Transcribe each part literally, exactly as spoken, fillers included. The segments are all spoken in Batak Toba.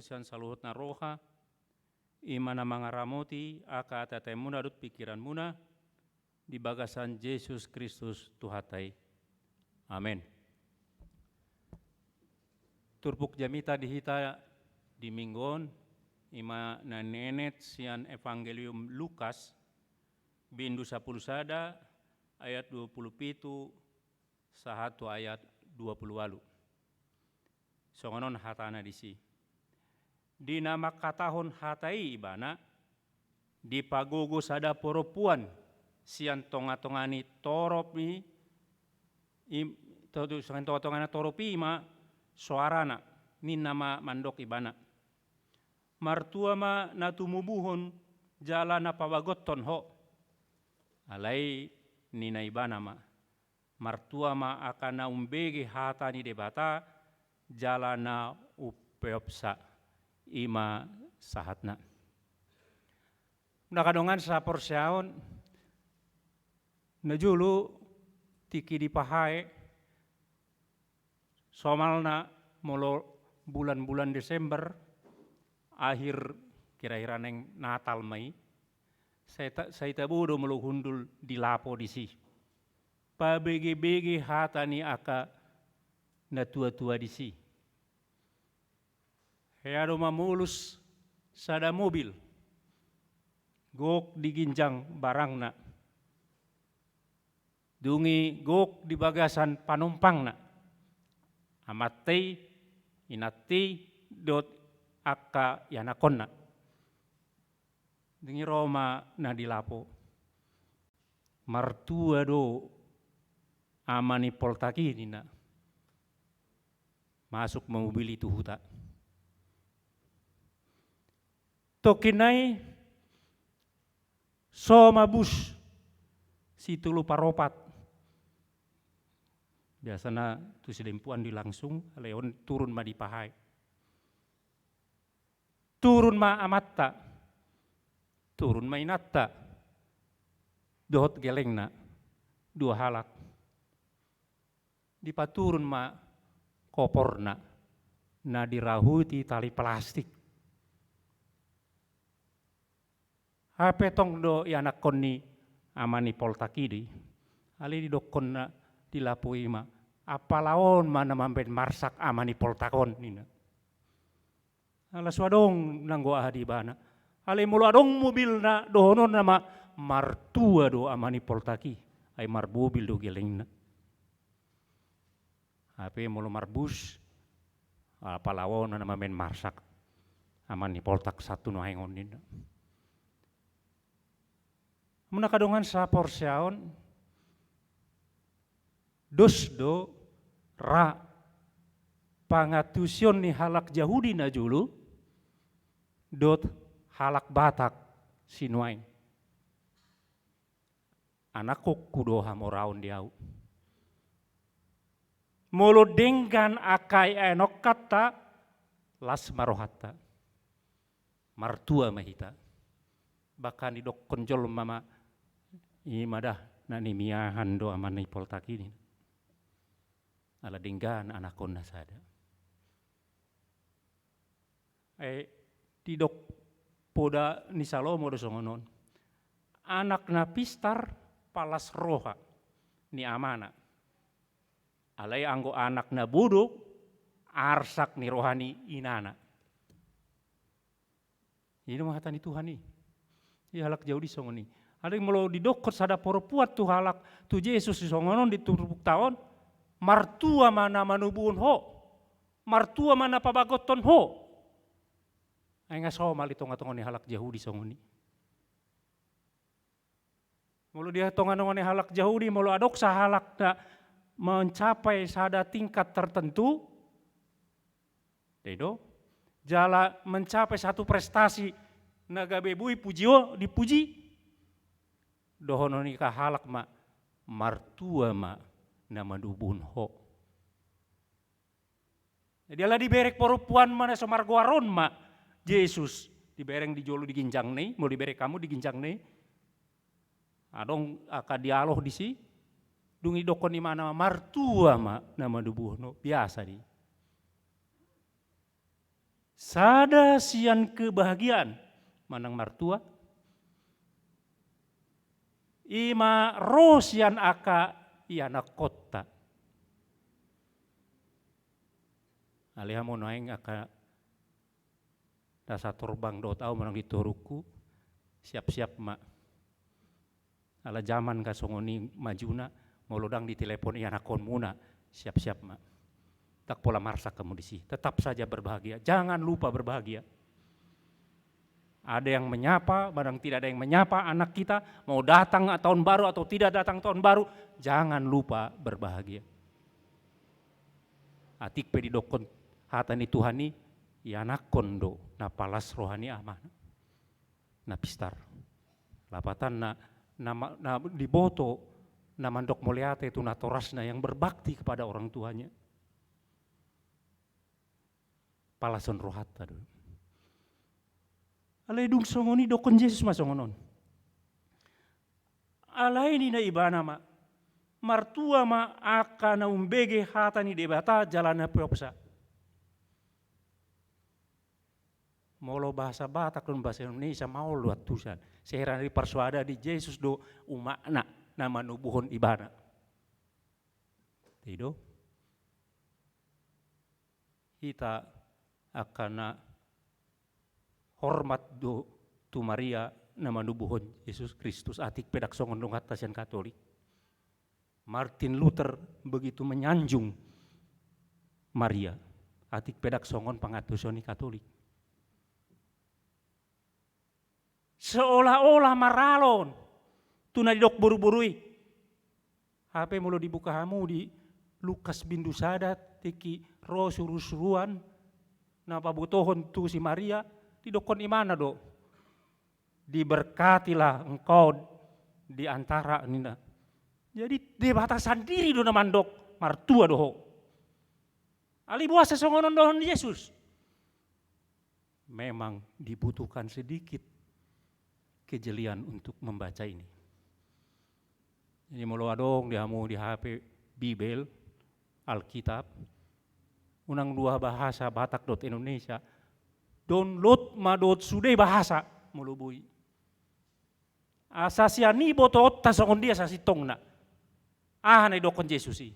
sian saluhutna roha, i ma na mangaramoti angka ateateanmuna dohot pingkiranmuna, di bagasan Jesus Kristus Tuhanta i. Amen. Turpuk jamita di hita di minggu on, i ma na nienet sian Evangelium Lukas, bindu sampulu sada, ayat dua pulu pitu, sahat tu ayat dua pulu ualu. Songon on hatana disi. Di na mangkatahon hata i ibana, dipagogo sada parompuan sian tongatonga ni torop i, i, to-, to-, sian tongatonga ni torop i ma soarana, ninna ma mandok ibana. Martua ma na tumubuhon jala na pabagothon ho. Alai ninna ibana ma. Martua ma angka na umbege hata ni Debata, jala na umpeopsa, i ma sahatna. Na angka dongan saporseaon, na jolo tingki dipahae, somalna molo bulan-bulan Desember, akhir kira-kira naeng Natal ma i, sai ta-, sai tabo do molo hundul di lapo disi. Pabegebege hata ni angka na tuatua disi. Hea do mamolus sada mobil, gok di ginjang barangna. Dung i gok di bagasan panumpangna. Amanta i, inanta i, dohot angka ianakhonna. Dung i ro ma na di lapo. Martua do ama ni poltak i, ninna. Masuk ma mobil i tu huta. Tongkin nai so ma bus situlu paropat. Biasana tu Sidempuan do i langsung, alai on turun ma dipahae. Turun ma amanta, turun ma inanta, dohot gelengna, dua halak. Dipaturun ma koporna, na dirahuti tali plastik. Hape tong do ianakhon ni ama ni poltak i do i. Alai didokkonna di lapo i ma, apala on ma na mambaen marsak ama ni poltak on, ninna. Ala so adong nanggo aha di ibana. Alai molo adong mobilna, dohononna ma, martua do ama ni poltak i, ai marmobil do gelengna. Hape molo marbus, apala on na mambaen marsak ama ni poltak sahat tu nuaeng on, ninna. Muna angka dongan saporseaon, dos do ra pangantusion ni halak Jahudi na jolo dohot halak Batak sinuaeng. Anakhonhu do hamoraon di ahu. Molo denggan angka ianakhonta, las ma rohanta. Martua ma hita. Bahkan didokkon jolma ma, i ma da na nimiahan do ama ni poltak i, ninna. Ala denggan anakhonna sada. Eh, didok poda ni Salomo do songon on. Anak na pistar palas roha ni amana. Alai anggo anak na bodo arsak ni roha ni inana. I do ma hata ni Tuhan i. I halak Jahudi songon i. Alai molo didokkon sada parompuan tu halak, tu Jesus i songon on di turpukta on, martua ma na manubuhon ho. Martua ma na pabagothon ho. Ai nga somal di tongatonga ni halak Jahudi songon i. Molo di tongatonga ni halak Jahudi, molo adong sahalak na mencapai sada tingkat tertentu, dai do, jala mencapai satu prestasi na gabe boi pujio, dipuji, dohonon ni angka halak ma, martua ma na manubuhon ho. Jadi ala dibereng parompuan ma na so margoar on ma Jesus, dibereng di jolo di ginjangna i, molo dibereng hamu di ginjangna i. Adong angka dialog disi, dung didokkon imana ma, martua ma na manubuhon ho, biasa do i. Sada sian kebahagiaan manang martua, i ma ro sian angka ianakkonta. Alai hamu nuaeng angka na satorbang dohot au manang di toruku, siap-siap ma. Ala jaman ka songon i majuna, molo ndang ditelepon ianakkonmuna, siap-siap ma. Ndang pola marsak hamu disi. Tetap saja berbahagia. Jangan lupa berbahagia. Ada yang menyapa, barang tidak ada yang menyapa anak kita, mau datang tahun baru atau tidak datang tahun baru, jangan lupa berbahagia. Atik pe didokkon hata ni Tuhan i, ianakkon do na palas roha ni amana. Na pistar. Lapatanna, na, na diboto na mandok mauliate tu natorasna yang berbakti kepada orang tuanya. Palason rohanta do. Alai dung songon i didokkon Jesus ma songon on. Alai ninna ibana ma, martua ma angka na umbege hata ni Debata jala na peopsa. Molo bahasa Batak dohot bahasa Indonesia maol do antusan. Seheran i parsoada di Jesus do umakna na manubuhon ibana. I do. Hita angka na hormat do tu Maria na manubuhon Jesus Kristus, atik pe ndang songon donganta sian Katolik. Martin Luther begitu menyanjung Maria, atik pe ndang songon pangantusion ni Katolik. Seolah-olah maralon tu na didok boru-boru i. Hape molo dibuka hamu di Lukas bindu sada tingki ro suru-suruan na pabotohon tu si Maria, didokkon imana do. Diberkatilah engkau di antara ninna. Jadi Debata sandiri do na mandok martua do ho. Alai boasa songon on dohonon ni Jesus? Memang dibutuhkan sedikit kejelian untuk membaca ini. Jadi molo adong di hamu di H P Bibel, Alkitab, unang dua bahasa Batak dohot Indonesia, download ma dohot sude bahasa molo boi. Asa sian i botoonta songon dia sasintongna. Aha na didokkon Jesus i?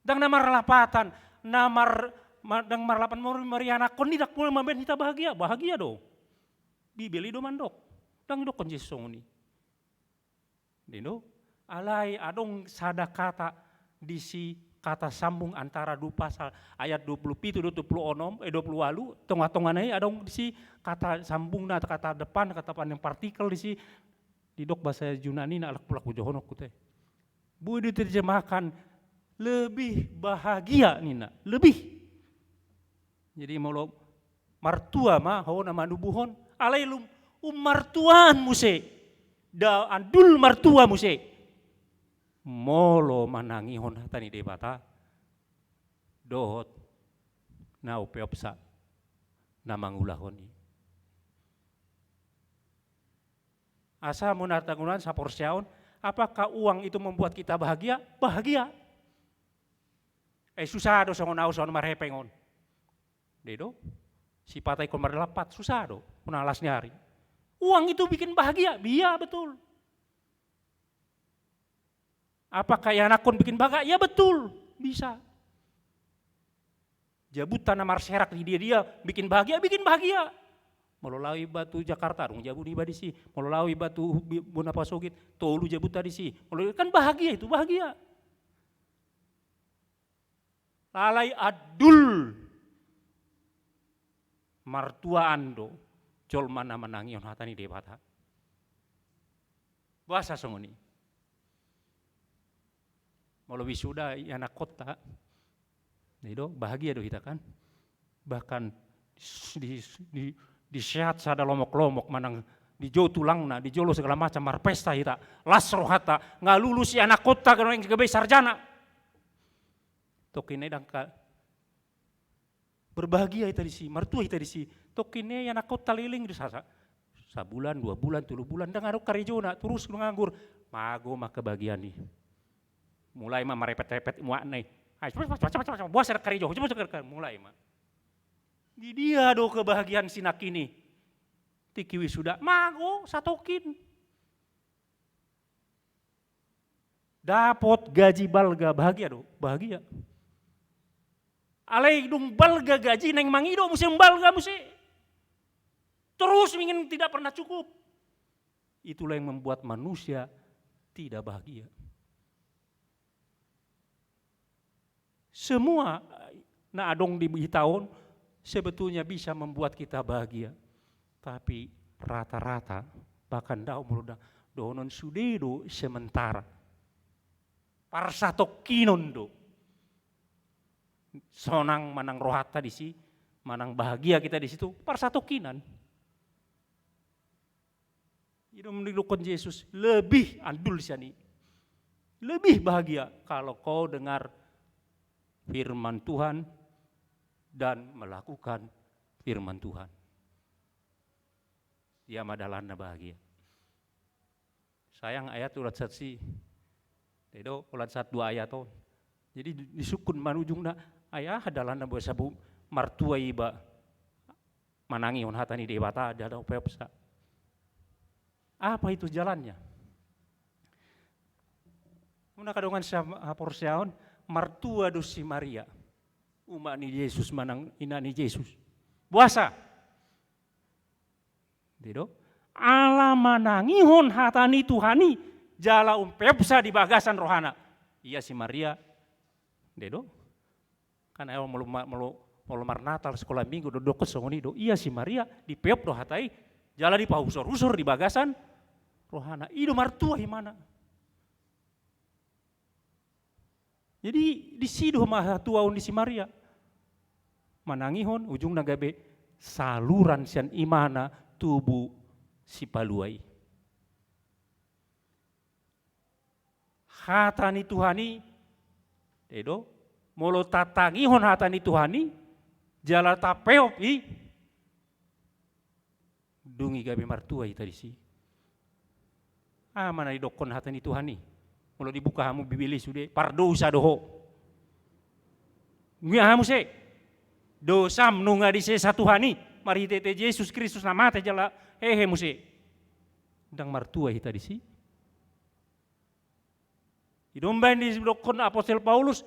Ndang na marlapatan, na mar, ma, ndang marlapatan mor, marianakkon i ndang pola mambaen hita bahagia, bahagia do. Bibel i do mandok. Ndang didokkon Jesus songon i. Dino, alai adong sada kata disi, kata sambung antara dua pasal, ayat dua puluh pitu dohot dua puluh onom, eh, dua puluh ualu, tonga-tongana i adong disi kata sambungna, kata depan, kata panjang partikel disi, didok bahasa Junani na alak pulak hujohononku te. Boi diterjemahkan lebih bahagia ninna, lebih. Jadi molo martua ma ho na manubuhon, alai lum, um martuaan muse, da andul martua muse. Molo manangihon hata ni Debata, dohot na umpeopsa na mangulahon i. Asa muna tangunan saporseaon, apakah uang itu membuat kita bahagia? Bahagia. Eh, susah do songon au songon marhepeng on. Dei do. Sipata ingkon marlampat, susah do. Unang las ni ari. Uang itu bikin bahagia? Iya, betul. Apakah ianakkon bikin bahagia? Ya betul, bisa. Jabunta na marserak di dia-dia bikin bahagia, bikin bahagia. Molo laho iba tu Jakarta, adong jabu niba disi. Molo laho iba tu Bi-, Bona Pasogit, tolu jabunta disi. Molo, kan bahagia itu, bahagia. Alai andul martuaan do jolma na manangihon hata ni Debata. Boasa songon i? Molo wisuda ianakkonta, i do, bahagia do hita kan? Bahkan di, di, di, diseat sada lomok-lomok manang dijou tulangna, dijolo segala macam, marpesta hita, las rohanta, nga lulus ianakkonta, gabe sarjana. Tongkin i ndang ka, berbahagia hita disi, martua hita disi. Tongkin i ianakkonta leleng do sa, sa, sabulan, dua bulan, tolu bulan, ndang adong karejona, torus nganggur. Mago ma kebahagiaan i. Mulai ma marepet-repet muakna i. Ai, boasa ndang karejo, mulai ma. Di dia do kebahagiaan si nangkin i? Tingki wisuda, mago, satongkin. Dapot gaji balga, bahagia do? Bahagia. Alai dung balga gaji, naeng mangido muse balga muse. Terus ingin, tidak pernah cukup. Itulah yang membuat manusia tidak bahagia. Semua na adong di hita on sebetulnya bisa membuat kita bahagia. Tapi rata-rata, bahkan ndang molo da-, dohonon sude do sementara. Parsatongkinon do. Sonang manang rohanta disi, manang bahagia kita di situ, parsatongkinan. I do didokkon Jesus, lebih andul sian i. Lebih bahagia kalau kau dengar firman Tuhan dan melakukan firman Tuhan. Dia ma dalanna bahagia. Sayang ayat ulat saksi. Dai do, ulat sahat dua ayat on. Jadi di-, disungkun ma ujungna, ai aha dalanna boasa martua iba manangihon hata ni Debata jala umpeopsa. Apa itu jalannya? Muna angka dongan sa-, haporseaon, martua do si Maria, uma ni Jesus manang ina ni Jesus. Boasa? Dai do? Ala manangihon hata ni Tuhan i, jala umpeopsa di bagasan rohana. Ia si Maria, dai do? Kan ayo molo ma-, molo, molo marnatal sekolah minggu do, dokkon songon i do. Ia si Maria, dipeop do hata i, jala dipausor-usor di bagasan rohana. I do martua imana. Jadi disi do ma hatuaon ni si Maria. Manangihon, ujungna gabe saluran sian imana tubu sipalua i. Hata ni Tuhan i, dai do, molo tatangihon hata ni Tuhan i, jala tapeop i, dung i gabe martua hita disi. Aha ma na didokkon hata ni Tuhan i? Molo dibuka hamu Bibel i sude, pardosa do ho. Nunga hamu muse. Dosam nunga disesa Tuhan i, marhite-hite Jesus Kristus na mate jala hehe muse. Ndang martua hita disi. I do umbahen didokkon apostel Paulus,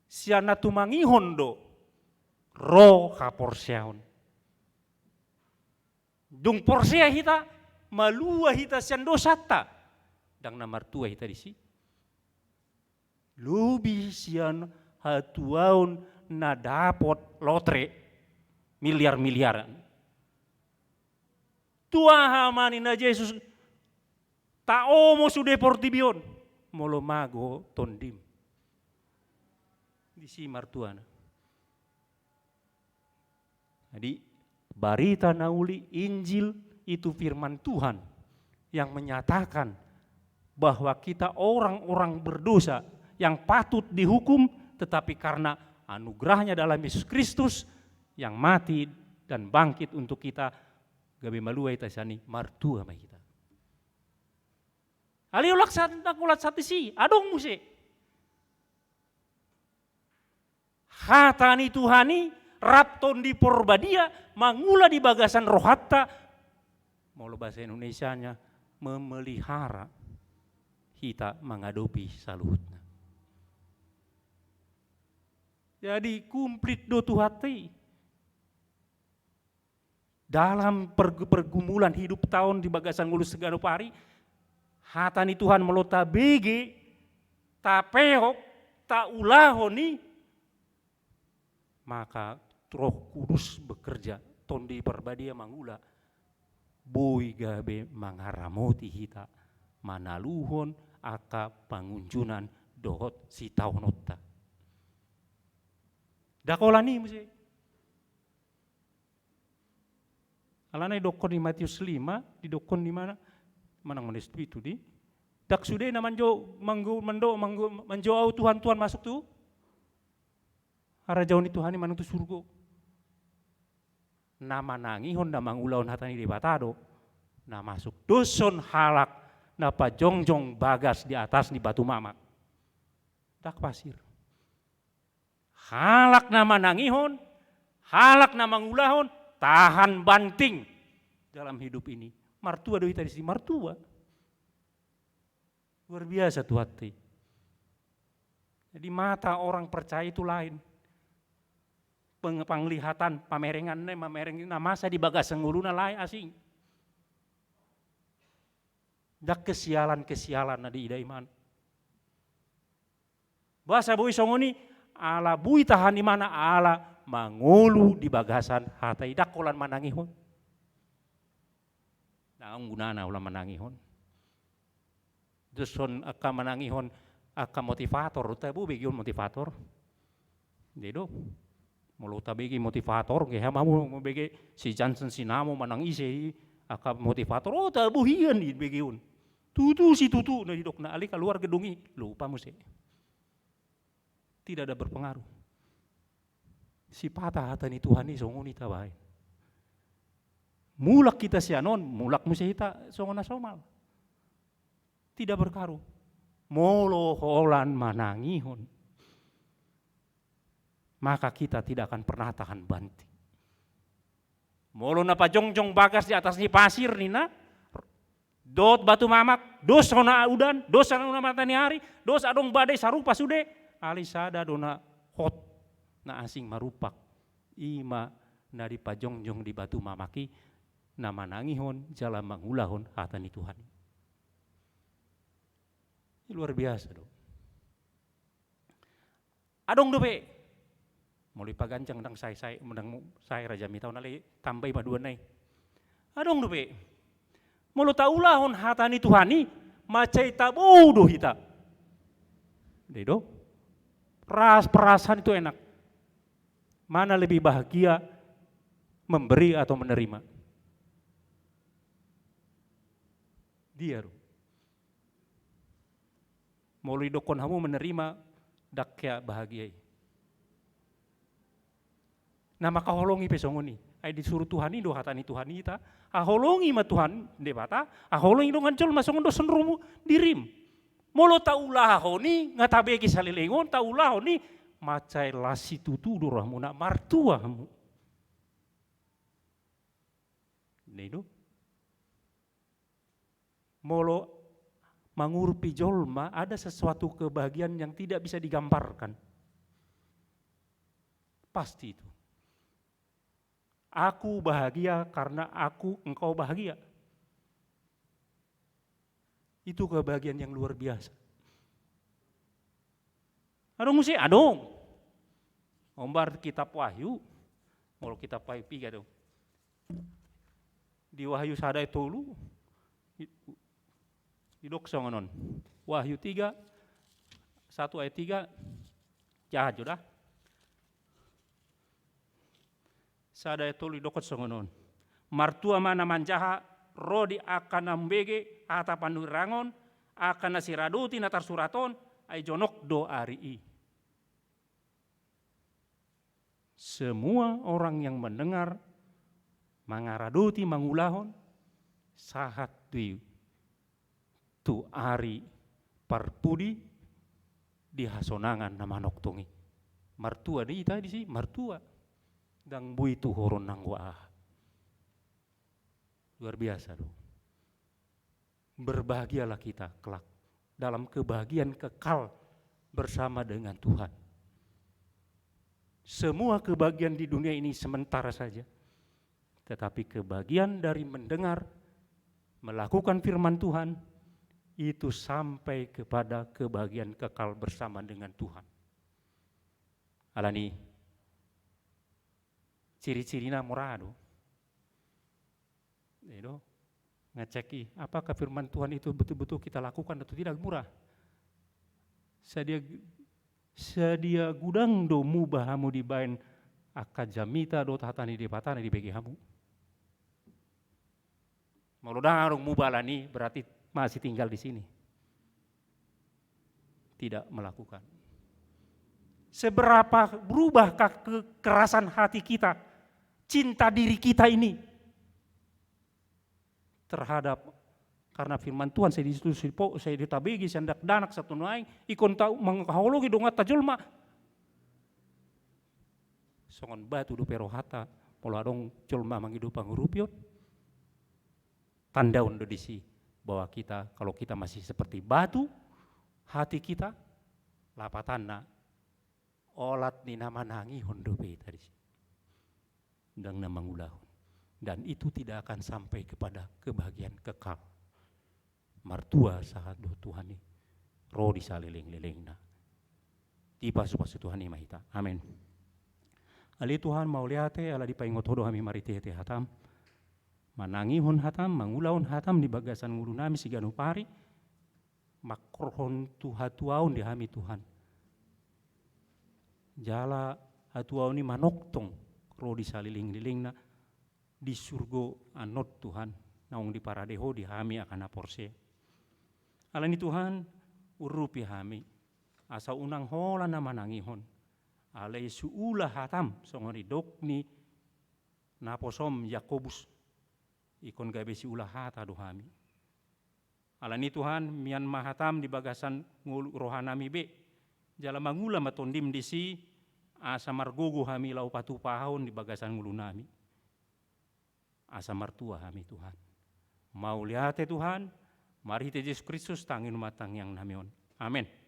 sian na tumangihon do ro haporseaon. Dung porsea hita, malua hita sian dosanta, ndang na martua hita disi. Lobi sian hatuaon na dapot lotre miliar-miliaran. Tu aha ma ninna Jesus, taomo sude portibi on, molo mago tondim. Disi martuana. Jadi, barita na uli, Injil, itu firman Tuhan yang menyatakan bahwa kita orang-orang berdosa yang patut dihukum, tetapi karena anugerahnya dalam Yesus Kristus yang mati dan bangkit untuk kita, gabe malua hita sian i, martua ma hita. Alai ulat sahat, ulat sahat disi, adong muse. Hata ni Tuhan i rap Tondi Porbadia mangula di bagasan rohanta, molo bahasa Indonesianya, memelihara hita mangadopi saluhutna. Jadi, komplit do Tuhanta i. Dalam perg-, pergumulan hidup ta on di bagasan ngolu siganup ari, hata ni Tuhan molo tabege, tapeop, taulahon i, maka Roh Kudus bekerja, Tondi Porbadia mangula, boi gabe mangaramoti hita, manaluhon angka pangunjunan dohot sitaononta. Dakolan i muse. Alana didokkon di Matius lima, didokkon di mana? Manang Matius pitu di. Ndang sude na manjo-, manggo-, mando-, manggo-, manjou au Tuhan, Tuhan masuk tu harajaon ni Tuhan i manang tu surgo. Na manangihon, na mangulahon hata ni Debata do na masuk. Doshon halak na pajongjong bagas di atas ni batu mamak. Ndang pasir. Halak na manangihon, Halak na mangulahon tahan banting dalam hidup ini. Martua do hita disi, martua. Luar biasa Tuhanta i. Jadi mata orang percaya itu lain. Peng-, penglihatan, pamerenganna, mamereng na masa di bagasan ngoluna lain, asing. Ndang kesialan-kesialan na diida imana. Boasa boi songon i? Ala boi tahan imana, ala mangolu di bagasan hata i, ndang holan manangihon. Ndang gunana holan manangihon. Dos on angka manangihon, angka motivator, tabo bege on motivator. Jadi do. Molo tabege motivator, nge hama molo bege si Jansen si Namo manang ise i, angka motivator, o tabo hian i bege on. Tutu situtu na didok na, alai kaluar gedung i, lupa muse. Tidak ada berpengaruh. Sipata hata ni Tuhan i songon i tabaen. Mulak hita sian on, mulak muse hita songon na somal. Tidak berkaruh. Molo holan manangihon, maka kita tidak akan pernah tahan banting. Molo na pajongjong bagas di atas ni pasir ninna, dohot batu mamak, dos hona udan, dos hona mata ni ari, dos adong badai sarupa sude, alai sada do na hot, na asing marumpak. I ma na dipajongjong di batu mamak i, na manangihon jala mangulahon hata ni Tuhan i. Ini luar biasa do. Adong dope. Molo ipaganjang ndang sae-sae, ndang sae raja mita on, alai tambai ma dua nai. Adong dope. Molo taulahon hata ni Tuhan i, mansai tabou do hita. Dei do. Ras, perasaan itu enak. Mana lebih bahagia, memberi atau menerima? Dia do. Molo idokkon hamu menerima, ndang hea bahagia i. Na mangkaholongi pe songon i. Ai disuru Tuhan i do hata ni Tuhan i hita. Haholongi ma Tuhan Debata, haholongi dongan jolma songon dos on rohamu dirim. Molo taulahon i, nga tabege saleleng on, taulahon i, mansai las situtu do rohamuna, martua hamu. Dei do. Molo mangurupi jolma, ada sesuatu kebahagiaan yang tidak bisa digambarkan. Pasti itu. Aku bahagia karena aku, engkau bahagia. Itu kebahagiaan yang luar biasa. Adong muse, adong. Hombar kitab Wahyu, molo kitab Wahyu piga do. Di Wahyu sada ayat tolu, i-, didok songon on. Wahyu tiga, satu ayat tiga, jaha jo da. Sada ayat tolu didok songon on. Martua ma na manjaha ro di angka na umbege hata panurirang on, angka na siradoti na tarsurat on, ai jonok do ari i. Semua orang yang mendengar, mangaradoti, mangulahon, sahat do i tu ari parpudi di hasonangan na manongtong i. Martua do hita disi, martua. Ndang boi tuhoron nanggo aha. Luar biasa do. Berbahagialah kita kelak dalam kebahagiaan kekal bersama dengan Tuhan. Semua kebahagiaan di dunia ini sementara saja. Tetapi kebahagiaan dari mendengar, melakukan firman Tuhan, itu sampai kepada kebahagiaan kekal bersama dengan Tuhan. Alani ciri-cirina mura do. Dei do. Ngecek i, apakah firman Tuhan itu betul-betul kita lakukan atau tidak, mura. Sadia, sadia godang do muba hamu dibaen angka jamita dohot hata ni Debata na dibege hamu. Molo ndang adong muba alani, berarti masih tinggal di sini. Tidak melakukan. Seberapa berubahkah kekerasan hati kita, cinta diri kita ini terhadap, karena firman Tuhan, sai di situ, sai po-, sai di tabege, sai dakdanak, satu naeng, ingkon ta-, mangkaholongi donganta jolma. Songon batu dope rohanta, molo adong jolma mangido pangurupion, tandaon do disi bahwa kita, kalau kita masih seperti batu, hati kita, lapatanna, olat ni na manangihon dope hita disi. Ndang na mangulahon. Dan itu tidak akan sampai kepada kebahagiaan kekal. Martua sahat do Tuhan i ro di salelenglelengna. Dipasupasu Tuhan i ma hita. Amen. Ale Tuhan, mauliate ala dipaingot Ho do hami marhitehite hataM. Manangihon hataM, mangulahon hataM di bagasan ngolunami siganup ari, mangkorhon tu hatuaon di hami Tuhan. Jala hatuaon i manongtong ro di salelenglelengna di surgo annon Tuhan, naung diparade Ho di hami angka na porsea. Alani Tuhan, urupi hami, asa unang holan na manangihon, alai suula hataM songon nidok ni naposoM Jakobus, ingkon gabe siula hata do hami. Alani Tuhan, mian ma hataM di bagasan ngolu rohanami be, jala mangula ma TondiM disi, asa margogo hami laho patupahon di bagasan ngolunami. Asa martua hami Tuhan. Mauliate Tuhan, marhite Jesus Kristus tangion ma tangiangnami on. Amen.